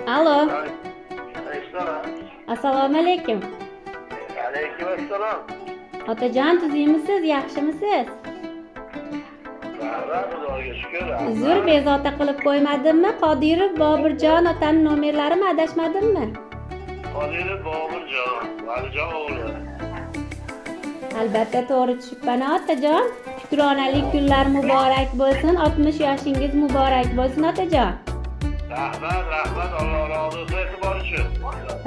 Alo. Assalom. Assalomu alaykum. Alaykum assalom. Otajon, tuzukmisiz, yaxshimisiz? Rahmat, Xudoga shukur. Uzr, bezovta qilib qo'ymadimmi? Qodirov Boburjon otani nomerlarimi, adashmadimmi? Qodirov Boburjon, Valijon o'g'li. Albatta to'g'ri tushibman, otajon. Shukronalik kunlar muborak bo'lsin. 60 yoshingiz muborak bo'lsin, otajon. Rahmat, rahmat, Alloh rozi bo'lsin e'tibor uchun.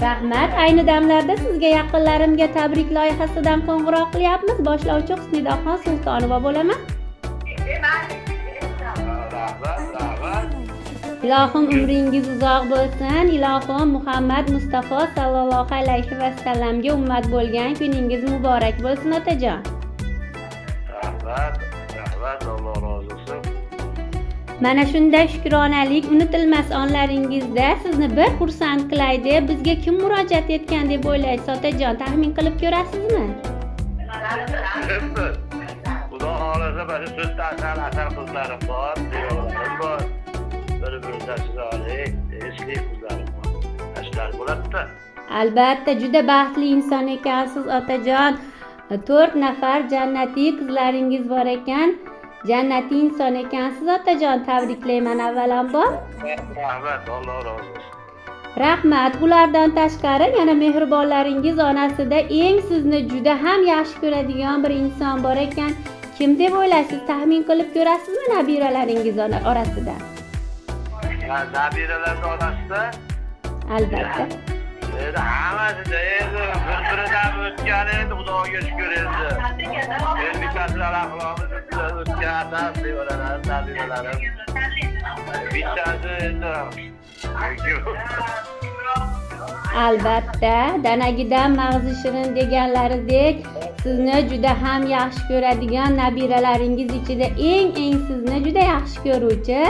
Rahmat. Ayni damlarda sizga yaqinlarimga tabrik loyihasidan qo'ng'iroq qilyapmiz. Boshlovchi Husnidoxon Sultonova bo'laman. Rahmat, rahmat. Ilohim umringiz uzoq bo'lsin. Ilohim Muhammad Mustafa sallallohu alayhi va sallamga ummat bo'lgan kuningiz muborak bo'lsin, otajon. Rahmat, rahmat, Alloh rozi bo'lsin. Mana shunday shukronalik unutilmas onlaringizda sizni bir xursand qilay deb bizga kim murojaat etgan deb o'ylaysiz, otajon? Taxmin qilib ko'rasizmi? Kimdir? Xudo xohlasa, mana shu to'rtta asal asal qizlarim bor, devolarim bor. Bir-biridan chiroyli, esli qizlarim bor. Shular bo'ladida. Albatta, juda baxtli inson ekansiz, otajon. 4 nafar jannatiy qizlaringiz bor ekan. Jannatiy inson ekansiz, otajon. Tabriklayman avvalambor. Rahmat, Alloh rozi bo'lsin. Rahmat. Ulardan tashqari yana mehribonlaringiz onasida eng sizni juda ham yaxshi ko'radigan bir inson bor ekan. Kim deb o'ylaysiz? Taxmin qilib ko'rasizmi nabiralaringiz orasida? Ha, nabiralarning orasida Albatta. Endi hammasida endi bir-biridan o'tgan endi Xudoga shukur endi. Endi bittasilar axloqimiz o'tgan asal devoralarim, nabiralarim. Bittasi endi Albatta, danagidan mag'zi shirin deganlaridek, sizni juda ham yaxshi ko'radigan nabiralaringiz ichida eng sizni juda yaxshi ko'ruvchi,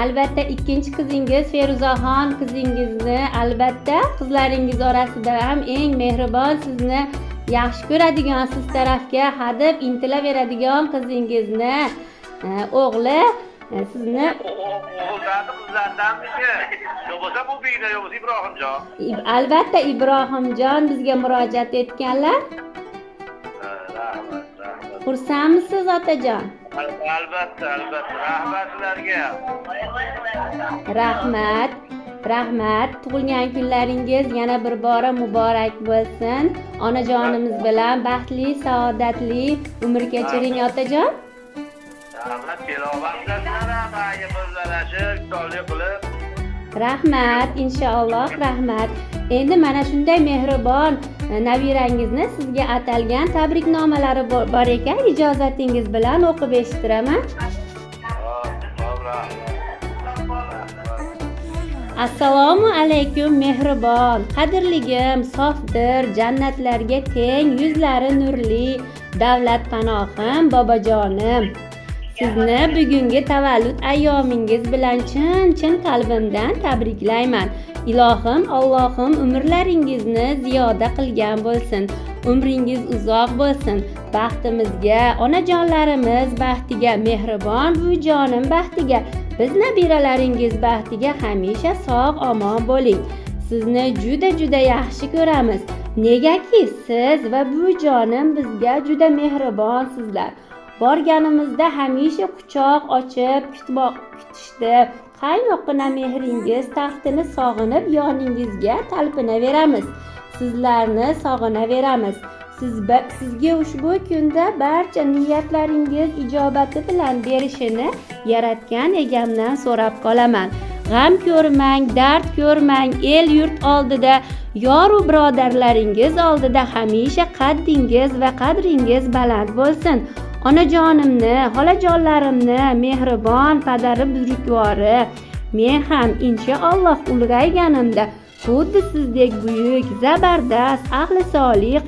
albatta ikkinchi qizingiz Feruzaxon qizingizni, albatta qizlaringiz orasida ham eng mehribon, sizni yaxshi ko'radigan, siz tarafga hadeb intilaveradigan qizingizni o'g'li sizni O'g'illarni qizlardanmiki? Yo'q bo'lsa bu biyda, yo'q bo'lsa Ibrohimjon. Albatta Ibrohimjon bizga murojaat etganlar. Ha, rahmat, rahmat. Xursandmisiz, otajon? Albatta, albatta. Rahmat sizlarga. Rahmat, rahmat. Tug'ilgan kunlaringiz yana bir bora muborak bo'lsin. Onajonimiz bilan baxtli, saodatli umr kechiring, otajon. Rahmat, kelovatsizlar ham birgalashib, iftorlik qilib. Rahmat, inshaalloh, rahmat. Endi mana shunday mehribon nabirangizni sizga atalgan tabriknomalari bor ekan, ijozatingiz bilan o'qib eshittiraman. Hop, hop, rahmat. Assalomu alaykum, mehribon, qadrligim, sofdir, jannatlarga teng, yuzlari nurli, davlat panohim, bobojonim. Sizni bugungi tavallud ayyomingiz bilan chin qalbimdan tabriklayman. Ilohim, Allohim umrlaringizni ziyoda qilgan bo'lsin. Umringiz uzoq bo'lsin. Baxtimizga, onajonlarimiz baxtiga, mehribon buvijonim baxtiga, biz nabiralaringiz baxtiga hamisha sog' omon bo'ling. Sizni juda juda yaxshi ko'ramiz. Negaki siz va buvijonim bizga juda mehribonsizlar. Borganimizda hamisha quchoq ochib kutishdi. Qaynoqqina mehringiz taxtini sog'inib yoningizga talpinaveramiz. Sizlarni sog'inaveramiz. Sizga ushbu kunda barcha niyatlaringiz ijobati bilan berishini yaratgan egamdan so'rab qolaman. G'am ko'rmang, dard ko'rmang, el yurt oldida, yoru birodarlaringiz oldida hamisha qaddingiz va qadringiz baland bo'lsin. Onajonimni, xolajonlarimni mehribon padari buzrukvori, men ham inshaalloh ulg'ayganimda xuddi sizdek buyuk, zabardast, ahli solih,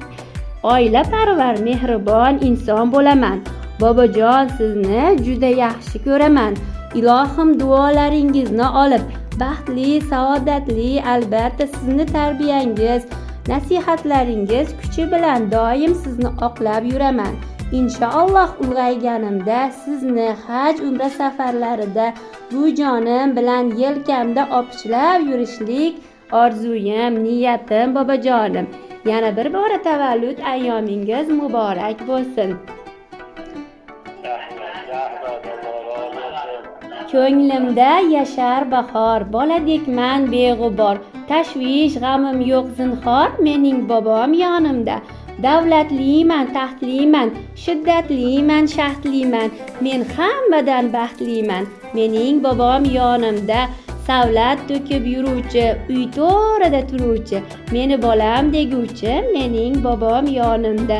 oilaparvar, mehribon inson bo'laman. Bobojon, sizni juda yaxshi ko'raman. Ilohim duolaringizni olib, baxtli, saodatli, albatta sizni tarbiyangiz, nasihatlaringiz kuchi bilan doim sizni oqlab yuraman. Inshaalloh ulg'ayganimda sizni haj umra safarlarida Buvijonim bilan yelkamda opichlab yurishlik orzuyim, niyatim bobojonim. Yana bir bora tavallud ayyomingiz muborak bo'lsin. Rahmat, rahmat, Alloh rozi bo'lsin. Ko'nglimda yashar bahor, boladekman beg'ubor. Tashvish g'amim yo'q zinhor, mening bobom yonimda. Davlatliman, taxtliman, shiddatliman, shahdliman. Men hammadan baxtliman. Mening bobom yonimda. Savlat to'kib yuruvchi, uy to'rida turuvchi, meni bolam deguvchi, mening bobom yonimda.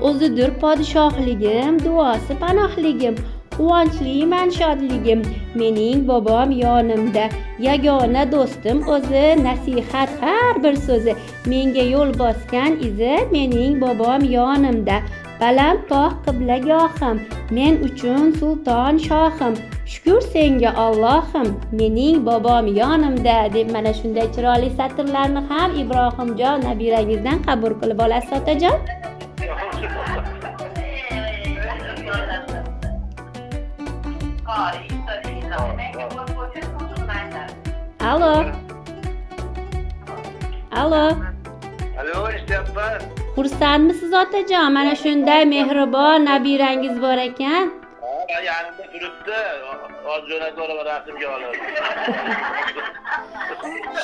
O'zidir podshohligim, duosi panohligim. Quvonchliman, shodligim, mening bobom yonimda. Yagona do'stim o'zi, nasihat har bir so'zi, menga yo'l bosgan izi, mening bobom yonimda. Baland tog' qiblagohim, men uchun sulton shohim. Shukur senga Allohim, mening bobom yonimda deb mana shunday chiroyli satrlarni ham Ibrohimjon nabirangizdan qabul qilib olasiz otajon. Alo. Alo. Alo, eshityapman. Xursandmisiz otajon? Mana shunday mehribon nabirangiz bor ekan. Ha, yanimda turibdi. Hozir jo'natib yuboraman, rasmga olib.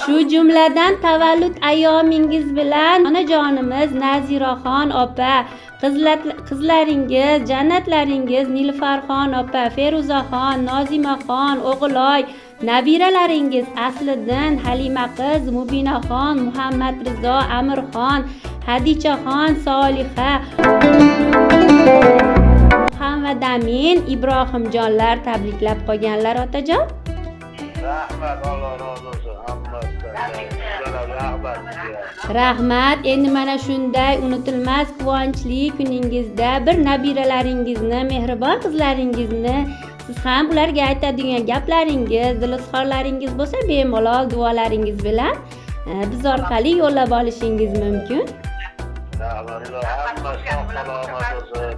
Shu jumladan tavallud ayyomingiz bilan onajonimiz Naziraxon opa, qizlaringiz, jannatlaringiz Nilfarxon opa, Feruzaxon, Nozimaxon, o'g'iloy, nabiralaringiz Asliddin, Halima qiz, Mubinaxon, Muhammad Rizo, Amirxon, Hadichaxon, Soliha Hamvadamin Ibrohimjonlar tabriklab qolganlar otajon. Rahmat, Alloh rozi bo'lsin hammasidan. Rahmat sizga. Rahmat. Endi mana shunday unutilmas quvonchli kuningizda bir nabiralaringizni, mehribon qizlaringizni siz ham ularga aytadigan gaplaringiz, dil izhorlaringiz bo'lsa, bemalol duolaringiz bilan biz orqali yo'llab olishingiz mumkin. Rahmat, ilohi hamma sog' salomat bo'lsin.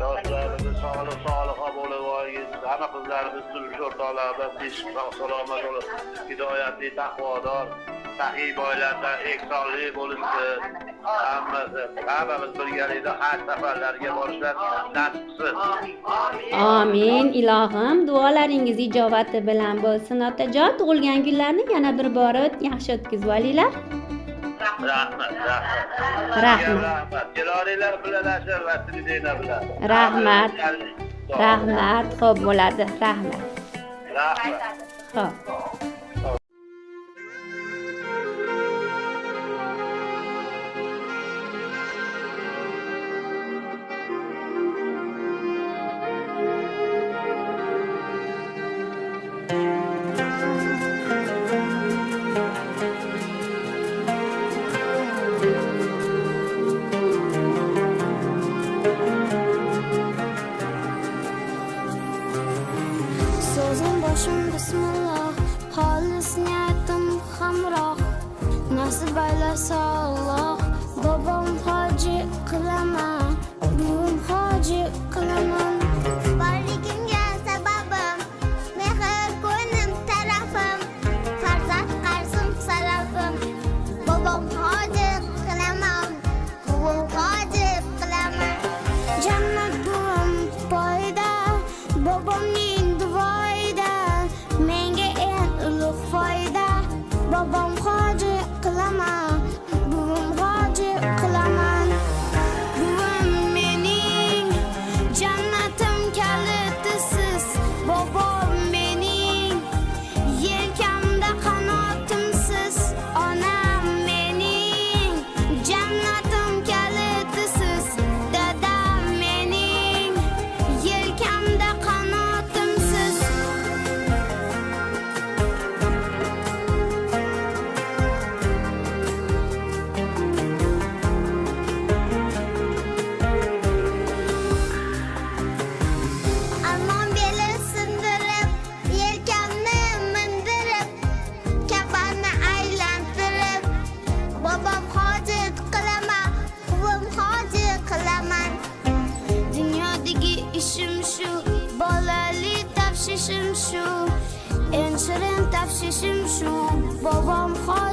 Yoshlarimiz sog'lik soliha bo'lib olgin. Hamma qizlarimiz turmush o'rtoqlari bilan tinch sog' salomat bo'lib, hidoyatli, taqvodor, saxiy boylardan ehsonli bo'lishsin. Hammasi, hammamiz birgalikda haj safarlariga borishlar nasib qilsin. Amin. Ilohim duolaringiz ijobati bilan bo'lsin otajon. Tug'ilgan kunlarni yana bir bora yaxshi o'tkazib olinglar. Rahmat, rahmat. Rahmat. Rahmat. Keloringlar bilan ashar va Tridena bilan. Rahmat. Rahmat, xo'p bo'ladi. Rahmat. Rahmat. Xo'p. So'zim boshim bismillah, xolis niyatim hamroh. Nasib aylasa Alloh, bobom hoji qilaman, buvim hoji qilaman. Borligimga sababim, mehr ko'nglim tarafim, farzand qarzim sarafim. Bobom hoji qilaman, buvim hoji qilaman. Jannat buvim poyida, bobomning duoyida, menga eng ulug' foyda. Bobom hoji qilaman, Tashvishim shu, bobom.